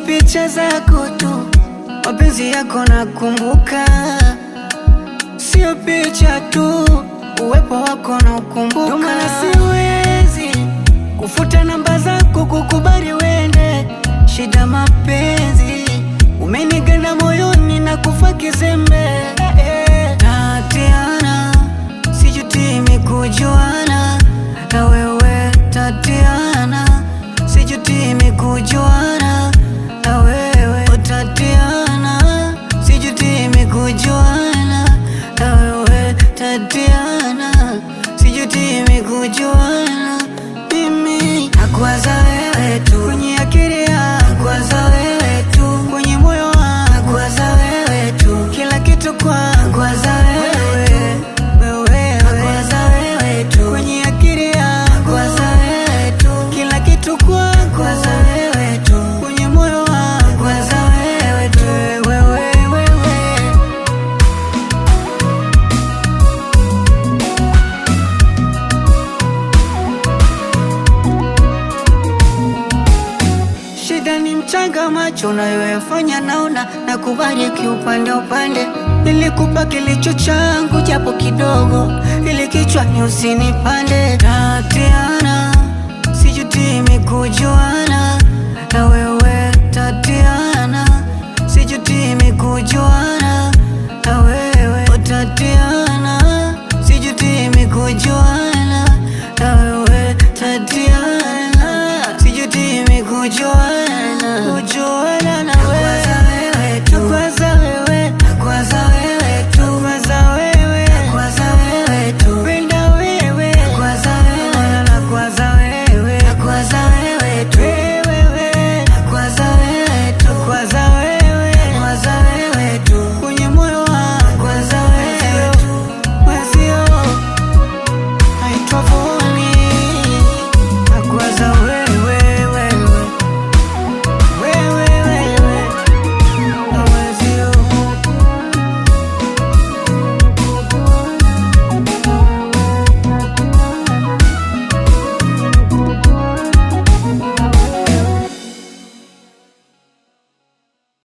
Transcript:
picha zako tu, mapenzi yako nakumbuka, sio picha tu, uwepo wako naukumbuka. Ndio maana siwezi kufuta namba zako, kukubali wende, shida mapenzi umeniganda moyoni na kufa kizembe. Tatiana, sijuti kujuana na wewe Tatiana, sijuti kujuana na wewe oh, Tatiana, sijuti kujuana na wewe Tatiana, sijuti kujuana mimi, nakwaza wewe tu kwenye akili yangu, nakwaza wewe tu kwenye moyo wangu, nakwaza wewe tu kila kitu kwangu, nakwaza wewe wewe, nakwaza wewe tu kwenye akili yangu, nakwaza wewe tu kila kitu kwangu, nakwaza wewe tu kwenye moyo wangu, nakwaza wewe tu wewe wewe. Shida ni mchanga macho unayoyafanya naona, na kubali kiupande upande. Nilikupa kilicho changu japo kidogo, ili kichwani usinipande. Tatiana, sijuti kujuana na wewe.